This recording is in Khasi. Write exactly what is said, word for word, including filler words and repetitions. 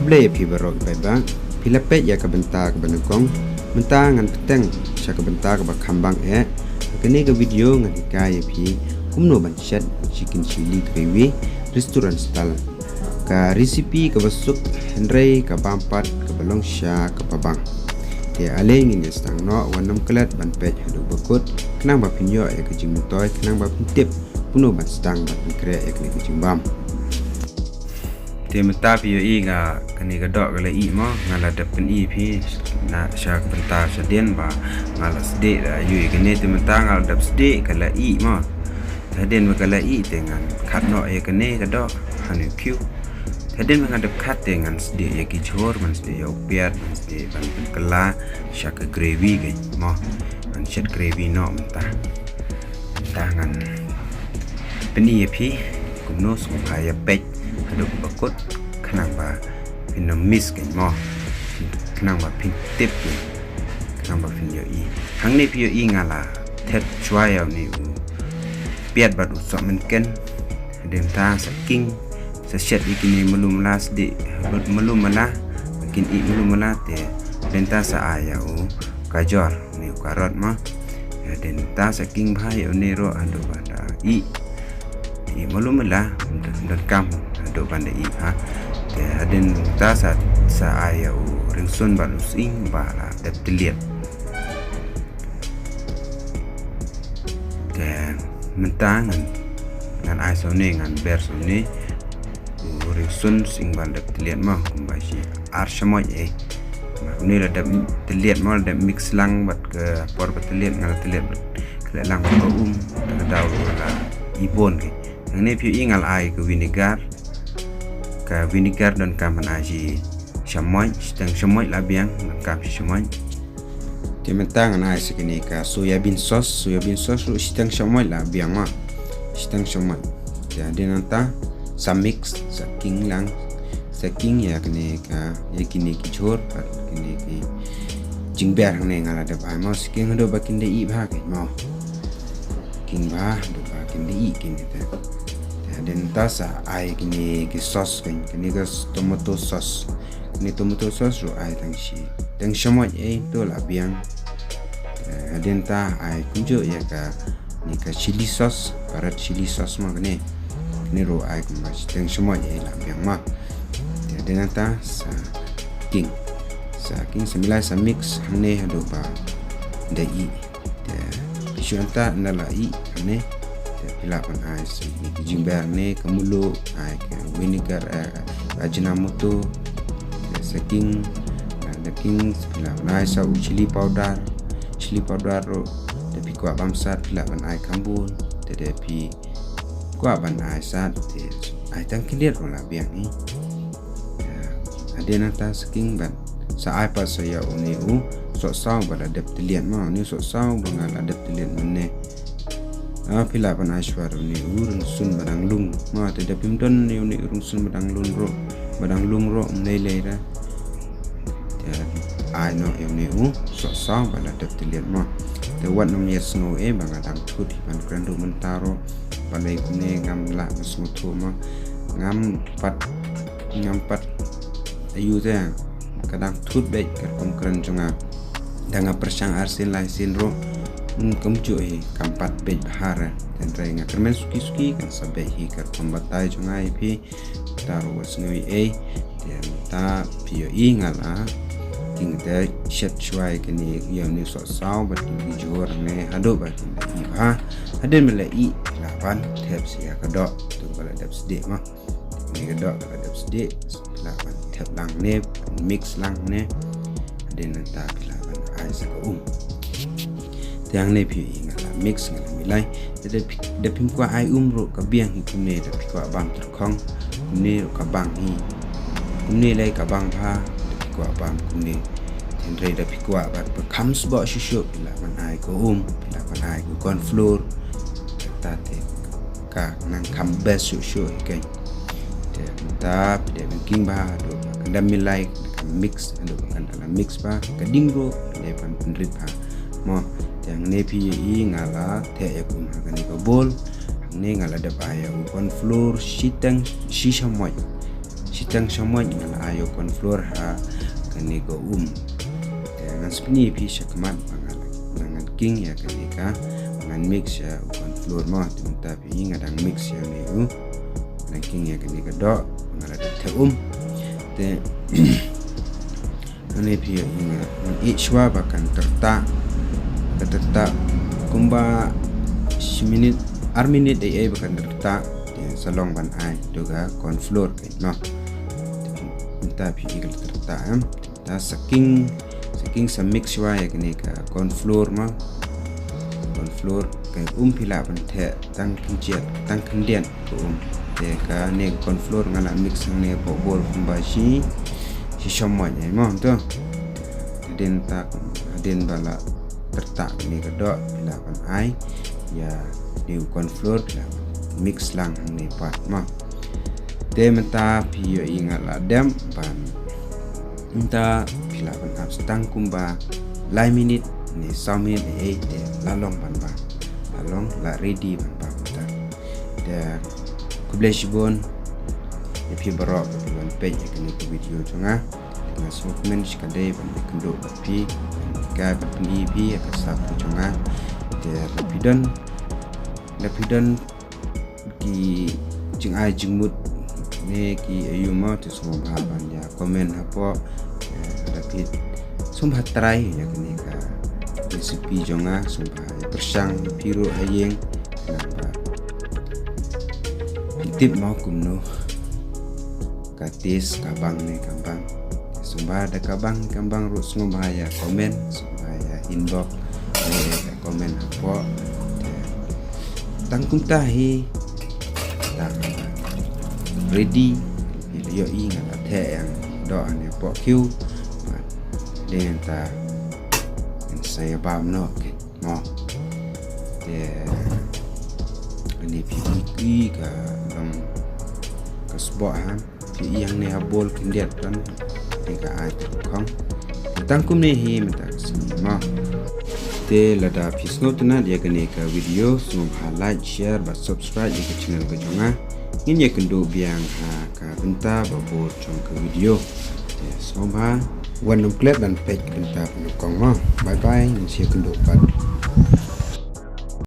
Khublei ïa phi baroh ki paidbah, phi la peit ïa ka bynta kaba nyngkong. Mynta ngan bteng sha ka bynta kaba kham bang eh. Ha kane ka video ngan hikai ïa phi kumno ban shet chicken chilli gravy restaurant style. Ka recipe kaba suk hynrei ka bam pat kaba long sha kaba bang. Te ale ngin ïa sdang noh, wat nym klet ban peit haduh ba kut khnang ba phin ïoh ïa ka jingmyntoi, khnang ba phin tip kumno ban sdang ban pynkhreh ïa kane ka jingbam. Te mynta phi ïohi nga kane ka doh ka la ih mo, nga la dep pyni phi na sha ka bynta shadien ba nga la sdieh da ïohi kane. Te mynta nga la dep sdieh ka la ih mo. Te hadien ba ka la ih te ngan khat noh ïa kane ka doh ha une u khiew. Te hadien ba nga dep khat te ngan sdieh ïa ki jhur, ngan sdieh ïa u piat, ngan sdieh ban pynkylla sha ka gravy ka mo. Ngan shet gravy noh mynta. Mynta ngan pyni ïa phi kumno, sngewbha ïa peit haduh ba kut khnang ba phin ym miss ka mo, khnang ba phin tip ka, khnang ba phin ïohi. Hangne phi ïohi nga la thet shuwa ïa une u piat bad u sohmynken. Hadien ta sa king, sa shet ïa kine malu mala, sdieh bad malu mala, kin ih malu mala. Te hadien ta sa ai ïa u gajor, une u karot mo. Hadien ta sa king bha ïa une ruh haduh ba da ih. Ih malu mala, ym donkam haduh ban da ih bha. Te hadien ta sa, sa ai ïa u rynsun bad u sying ba la dep tylliat. Te mynta ngan, ngan ai sa une, ngan ber sa une u rynsun, sying bad la dep tylliat mo, kumba shi ar shamoit eh. Une la dep tylliat mo, la dep mix lang bad ka por ba tylliat, nga la tylliat bad ka la lang bad ka um, te ka daw ruh la ibun ki. Hangne phi ïohi nga la ai ka vinegar. Ka vinegar donkam ban ai shi shamoit, shiteng shamoit la biang, donkam shi shamoit. Te mynta ngan ai sa kane ka soya bean sauce, soya bean sauce ruh shiteng shamoit la biang mo. Shiteng shamoit. Te hadien nangta sa mix, sa king lang, sa king ïa kane ka, ïa kine ki jhur bad kine ki jingber hangne nga la dep ai mo, sa king haduh ba kin da ih bha ka mo. King bha haduh ba kin da ih kine te. Te hadien ta sa ai kine ki sauce ka, kine ka tomato sauce. Kine tomato sauce ruh ai tang shi, tang shamoit eh, to la biang. Te hadien ta ai kumjuh ïa kane ka chili sauce, ka red chili sauce mo kane. Kane ruh ai kumba shiteng shamoit eh, la biang mo. Te hadien ta sa king, sa king, sa milai, sa mix hangne haduh ba da ih. Te phi shu anta na la ih hangne. Te phi lah ban ai sa ki jingber hangne, ka mluh, ai ka vinegar, eh, Ajinomoto. Te sa king, eh, da king, phi lah ban ai sa u chili powder, chili powder ruh. Te phi kwah bam sat phi lah ban ai kham bun. Te da phi kwah ban ai sat te ai tang khyndiat ruh la biang hi. Hadien nangta sa king bad sa ai pat sa ïa une u sohsaw ba la dep tylliat mo, une u sohsaw ba nga la dep tylliat mynne. Ah, phi lah ban ai shuwa ruh une u rynsun ba dang lung mo, te da phim don une, une u rynsun ba dang lung ruh, ba dang lung ruh ym lei lei da. Te ai noh ïa une u sohsaw ba la dep tylliat mo. Te wat nym ïa sngew eh ba nga dang thut hi ban kren ruh mynta ruh. Balei kumne ngam lah ban sngewthuh mo. Ngam pat, ngam pat aiu te, ka dang thut beit ka rukom kren jong nga. Da nga pyrshang ar sien lai sien ruh, mm, kumjuh hi kam pat beit bha re. Hynrei nga kyrmen suki suki kan sa beit hi ka rukom batai jong nga ïa phi. Te ruh wat sngew ei ei. Te mynta phi ïohi nga la king te shet shuwa ïa kine, ïa une u sohsaw bad kine ki jhur hangne haduh ba kin da ih bha. Hadien ba la ih phi lah ban thep sa ïa ka doh, to ba la dep sdieh mo. Kane ka doh ba la dep sdieh, phi lah ban thep lang ne, mix lang ne. Hadien nangta phi lah ban ai sa ka um. Te hangne phi ïohi nga la mix, nga la milai. Te da phi, da phim kwah ai um ruh ka biang hi kumne, da phi kwah bam tyrkhong kumne ruh ka bang hi. Kumne lei ka bang bha, da phi kwah bam kumne. Hynrei da phi kwah bad ba kham sboh shuh shuh, phi lah ban ai ka um, phi lah ban ai ka corn flour. Kata te ka nang kham best shuh shuh hi keiñ. Te mynta phi dei ban king bha haduh ba kan da milai, kan mix, haduh ba kan da la mix bha, ka ding ruh phi dei ban pynrit bha. Mo, te hangne phi ïohi nga la theh ïa ka um ha kane ka bowl. Hangne nga la dep ai ïa u corn flour shiteng shi shamoit. Shiteng tang shamoit nga la ai ïa u corn flour ha kane ka um. Te ngan sa pyni ïa phi shakhmat ba nga la, ngan king ïa kane ka, ngan mix ïa u corn flour mo. Te mynta phi nga dang mix ïa ne u, ngan king ïa kane ka doh ba nga la dep theh um. Te Hangne phi ïohi nga, ngan ïeh shuwa ba kan tyrtah. Kan tyrtah kumba shi minit, ar minit ei ei ba kan tyrtah. Te sa long ban ai to ka corn flour kane mo. Mynta phi ïohi ka la tyrtah em. Te sa king, sa king sa mix shuwa ïa kane ka corn flour mo. Corn flour, ka um phi lah ban theh tang khyndiat, tang khyndiat ka um. Te kane ka corn flour nga la mix hangne hapoh bowl kumba shi, shi shamoit ei mo to. Hadien ta, hadien ba la tyrtah kane ka doh phi lah ban ai ïa ne u corn flour, phi lah ban mix lang hangne pat mo. Te mynta phi ïohi nga la dep ban, mynta phi lah ban ap tang kumba lai minit ne saw minit ei ei te la long ban bam. La long, la ready ban bam mynta. Te khublei shibun ïa phi baroh ba phi wan peit ïa kane ka video jong nga. Te nga sngewkmen shikatdei ban ïakynduh bad phi, ban hikai, ban pyni ïa phi ïa ka sap ka jong nga. Te lada phi don, lada phi don ki jingai jingmut ne ki aïu mo, te sngewbha ban ïa comment hapoh. Eh, lada phi sngewbha try ïa kane ka recipe jong nga, sngewbha ïa pyrshang phi ruh ha ïing. Naba phi tip mo kumno ka taste, ka bang ne kam bang. Sngewbha lada ka bang ne kam bang ruh sngewbha ïa comment, sngewbha ïa inbox, ïa comment hapoh. Te tang kumta hi, tang ready. Phi la ïohi nga la theh ïa u doh hangne hapoh khiew. Bad dei nangta ngan sa ïa bam noh. Mo. Te hangne phi ïohi ka long ka sboh ha. Phi ïohi hangne ha bowl khyndiat, don ne ka ai tyrkhong. Te tang kumne hi mynta ka sngi mo. Te lada phi sngewtynnat ïa kane ka video, sngewbha like, share bad subscribe ïa ka channel ka jong nga. Ngin ïakynduh biang ha ka bynta ba bud jong ka video. Te sngewbha wan nym klet ban peit ka bynta ba nyngkong mo. Bye bye, ngin sa ïakynduh pat.